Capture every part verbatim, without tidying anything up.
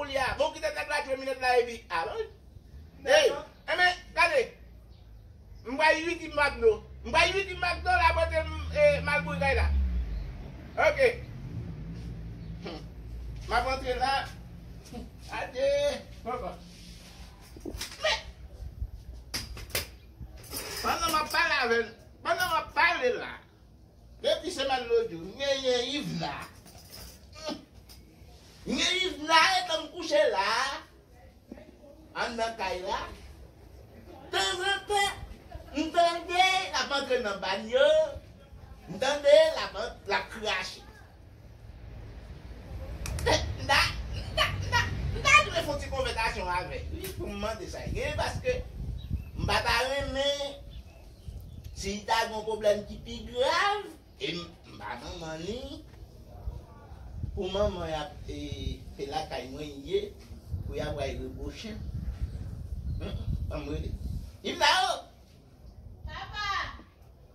koulye a. Bon, kite nèg la jwe minèt la epi. A bon? Hey, enben, gade. M pral Ricky Magno. M pral Ricky Magno la pote m, e, malbouy kay la. Ok. M ap antre la. Adye. Papa. Men, pandan m ap pale avè l, pandan m ap pale la, depi semèn lòt jou, m genyen Yves la. M gen Yves la, etan m kouche la, anndan kay la. Tanzantan, m tande l ap antre nan banyo. M tande l ap, l ap krache. M ta, m ta, m ta, m ta dwe fè yon ti konvètasyon avè l, wi, pou m mande sa l genyen, paske m pa ta renmen si l ta gen yon pwoblèm ki pi grav, e m, m pa manman li, pou manman y ap, e, se lakay mwen l ye, pou y ap al repwoche m. Hum, hum, ann rele. Yves la o! Papa!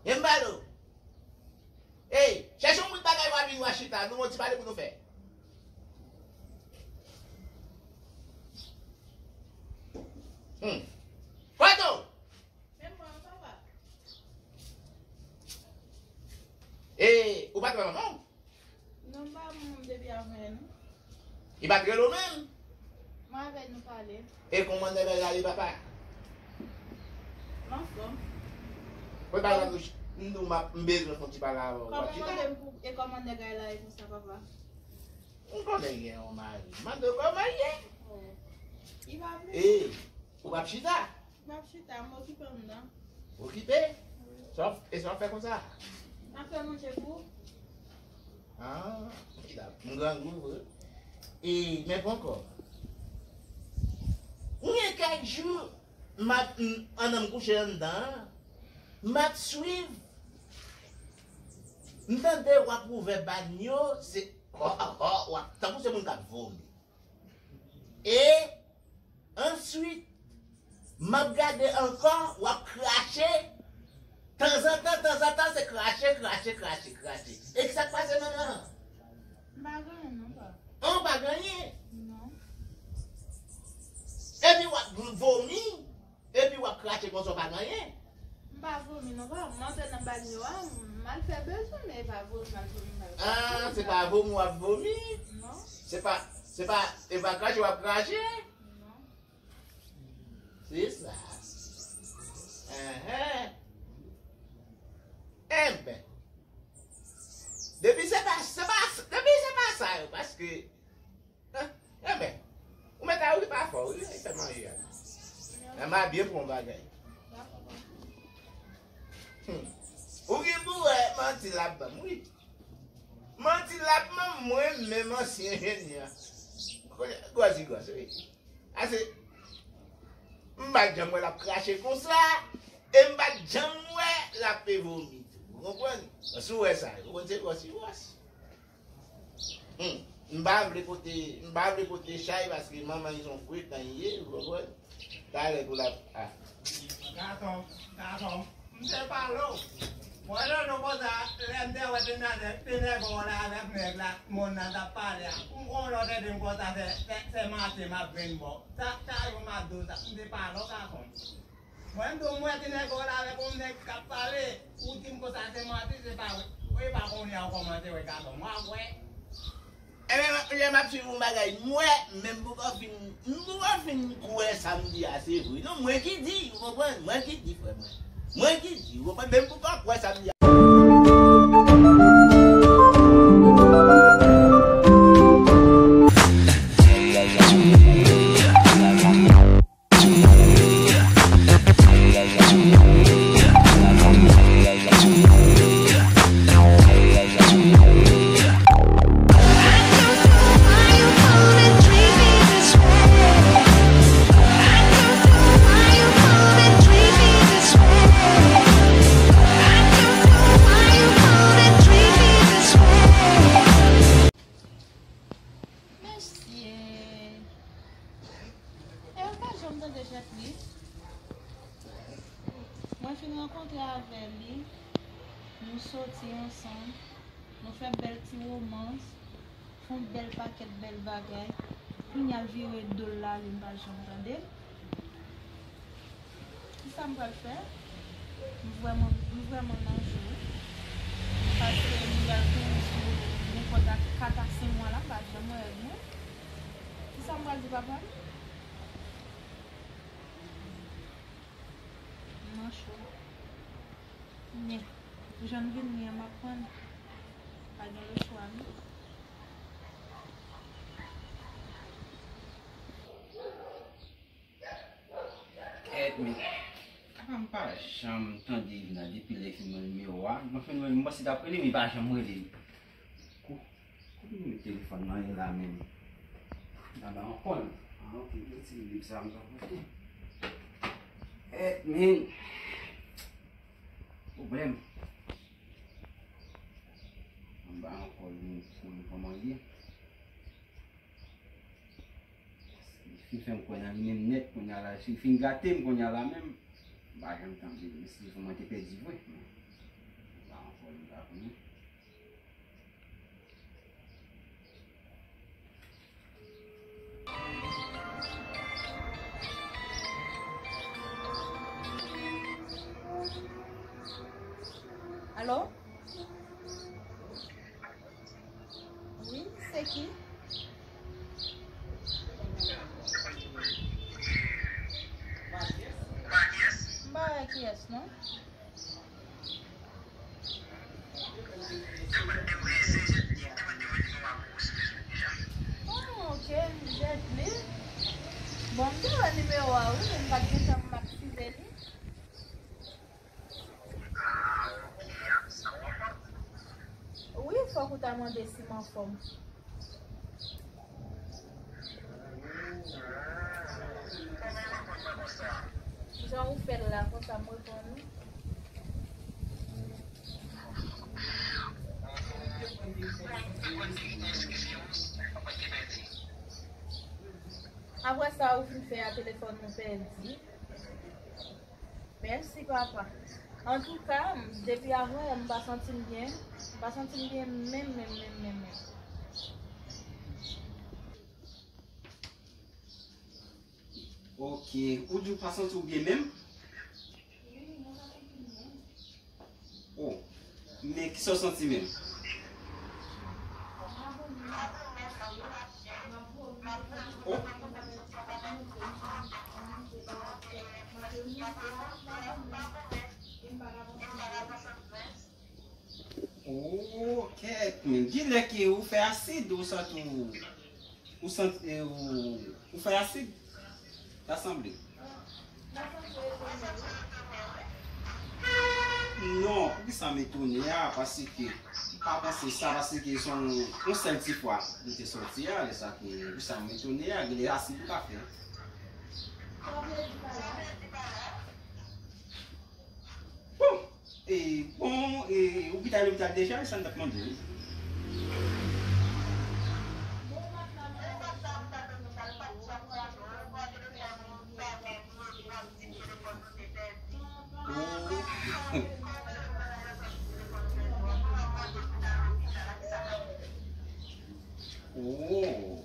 Yves la o! Ey, chèche yon bout bagay w a vin w a chita, nou gon ti pale pou nou fè. Hmm. Kote w? Men mwen, papa. E, ou pa t wè manman w? Non, m pa wè manman m depi avan yè, non. Li pa t rele w menm? Mwen avè l nou pale. E kòman nèg la ye, papa? M anfòm. Mwen pa la nou, m di w m ap, m bezwen fè yon ti pale avè w. Kòman w chita? Mande m pou, e kòman nèg la ye konsa, papa? M konnen l gen yon mari. M mande w kòman l ye. Oh. Li pa vle. E, ou p ap chita? M ap chita, m okipe m nan. Okipe? Wi. Sa w ap, e sa w ap fè konsa? M ap fè manje pou ou. Ah, m grangou vre. E, men poko. M gen kèk jou, m ap, m, anndan m kouche anndan an, m ap swiv. M tande w ap ouvè banyo, se, hò, hò, w ap, tankou se moun k ap vomi. E answit, m ap gade ankò, w ap krache. Tanzantan, tanzantan, se krache, krache, krache, krache. E ki sa k pase, manman? M pa gen anyen, non, pa. An, w pa gen anyen? Non. Epi w ap vomi? Epi w ap krache konsa w pa gen anyen? M pa vomi non, pa. M antre nan banyo a, m al fè bezwen, men e pa vomi m al vomi, m al krache. Ah, se pa vomi w ap vomi? Non. Se pa, se pa, e pa krache w ap krache? Non. Se sa. Enhen. Enben. Depi se pa, se pa, depi se pa sa yo, paske Hein? Enben, ou mèt a ri pa fò, wi, lè fè manje a. Nan m a byen pran bagay. Hmm. Ou gen pou wè manti l ap ban m, wi. Manti l ap ban m, mwen menm ansyen jenyè. Gwòsi gwòs, wi. Ase, m pa t janm wè l ap krache konsa, e m pa t janm wè l ap vomi tou. Ou konprann? Si w wè sa, ou konn se gwòsi gwòs. Hmm. M pa vle pote, m pa vle pote chay paske manman li se yon frekan li ye, ou konprann? Talè pou l ap, ah. Gason, gason, m te pale w. Mwen nan nou konsa, lè m te wè te nan, te nèg w la avèk nèg la, moun nan t ap pale a. M konnen w te di m konsa, se, se, se manti m ap vin bò. Sa, sa yo m ap di w sa, m te pale w gason. Mwen m di w m wè ti nèg w la avèk yon nèg k ap pale, ou di m konsa se manti, se pa vre. Ou e pa konnen an kòmanse wè gason, m ap wè. Ebyen, lè m ap swiv yon bagay, m wè, men m poko fin, m poko fin kwè sa m di a se vre. Non, mwen ki di, ou konprann? Mwen ki di, frè mwen. Mwen ki di, ou konprann? Men m poko kwè sa m di a. Mesye. E m pa janm tande Jet Li. Mwen fin rankontre avè li. Nou soti ansanm. Nou fè bèl ti womans. Fè yon bèl pakèt bèl bagay. Kounye a l vire do l la, li m pa janm tande l. Kisa m pral fè? M vrèman, m vrèman nan cho. Paske m pral kouri sou nenpòt a kat a senk mwa la, m pa janm wè règ mwen. Kisa m pral di papa m? M nan cho. Men, pou jan l vin li an, m ap pran l. Pa gen lòt chwa, non. Kèt, men. Apa m pa janm tande Yvna depi lè fin mwen nimewo a. Mwen fin mwen, mwen panse t ap rele, men pa janm rele. Kou, kou m met telefòn nan ye la menm. Nan ba ankò l. Ah, ok, gen ti lib sa m ta pote. Kèt, men. Pwoblèm. Nan ba ankò l, men, pou m kòman ye. Li fin fè m kwè nan li menm nèt, kounye a la, li fin gate m kounye a la menm. M pa janm tande li, men si mwen te pèdi vre. M pa ankò, m pa konnen. Alo? Wi, se ki? M pa wè kiyès, non. Oh, ok, Jet Li. Bon, m te wè nimewo a, wi, men m pa t gen tan m aktive li. Wi, fòk ou ta mande si m anfòm. Jan ou fè l la, konsa m reponn ou. Apre sa ou fin fè a, telefòn nou pèdi. Mèsi, papa. Antouka, depi avanyè, m pa santi m byen. M pa santi m byen menm, menm, menm, menm, menm. Ok. Ou di w pa santi w byen menm? Oh. Men kisa w santi menm? Oh. Oh, kèt, men. Kilè ke ou fè asid, ou santi w, ou santi, e, ou, ou fè asid? Ta sanble. Non, poukisa m etone a? Paske m pa panse sa, paske se yon, yon sèl ti fwa m te sòti a, e sa ke, poukisa m etone a, gen de asid ou ka fè. Bon, e, bon, e, ou kite lopital deja, e sa m t ap mande w. Oh.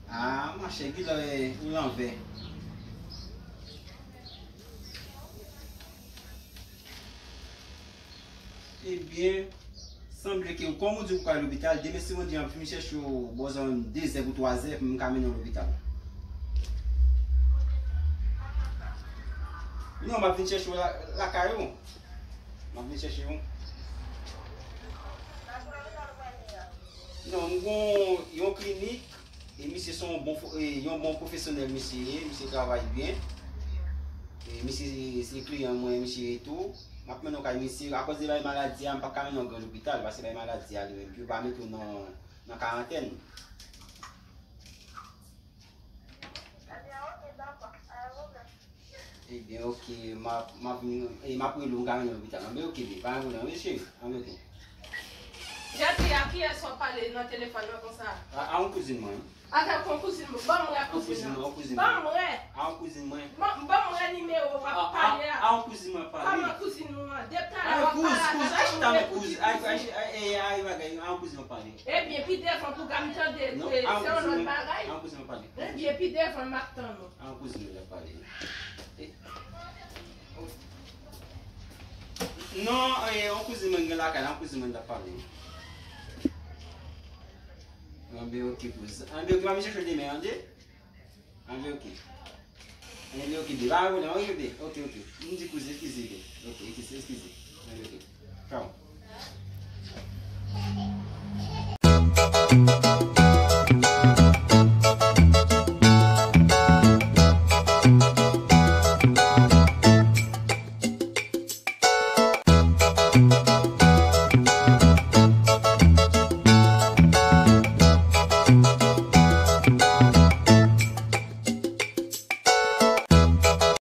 Ah, machè, Guilan, ou lanvè. Ebyen, sanble ke, kòm ou di ou pral lopital, demen si Bondye an, m ap vin chèche w bò zòn de zè pou twa zè pou m ka mennen w lopital. Non, m ap vin chèche w la, lakay ou. M ap vin chèche w. Non, m gon yon klinik, e misye se yon bon fo-, e yon bon pwofesyonèl misye ye, misye travay byen. E misye se kliyan mwen, misye ye tou. M ap mennen w kay misye, akoz de bay maladi a, m pa ka mennen w gran lopital, paske bay maladi a li menm, pou yo pa mete w nan, nan karantèn. Ebyen, oke, m ap, m ap, e, m ap rele w, m ka mennen w lopital. Anben, oke, bebe, pa gen pwoblèm, wi, cheri. Anben, oke. Jackie, a kiyès w ap pale nan telefòn nan konsa? A, a yon kouzin mwen. Avèk yon kouzin mwen. Ban m wè kouzin nan. Yon kouzin mwen, yon kouzin mwen. Ban m wè. A yon kouzin mwen. Ban, ban m wè nimewo w ap pale a. A, a yon kouzin mwen ap pale. Kòman kouzin ou an? Depi talè w ap pale avèk yon nèg ou di kouzin. A yon kouzin mwen ap pale. Ebyen, pi devan pou ka m tande, se yon lòt bagay. A yon kouzin mwen ap pale. Ebyen, pi devan m ap tann ou. A yon kouzin mwen ap pale. E, non, e, yon kouzin mwen gen lakay la, yon kouzin mwen t ap pale. Anben, oke, kouz. Anben, oke, m ap vin chèche w demen, tande? Anben, oke. Anben, oke, bebe. Pa gen pwoblèm, oke, bebe. Oke, oke. M di kouz, eskize, bebe. Oke, eskize, eskize. Anben, oke. Tchao.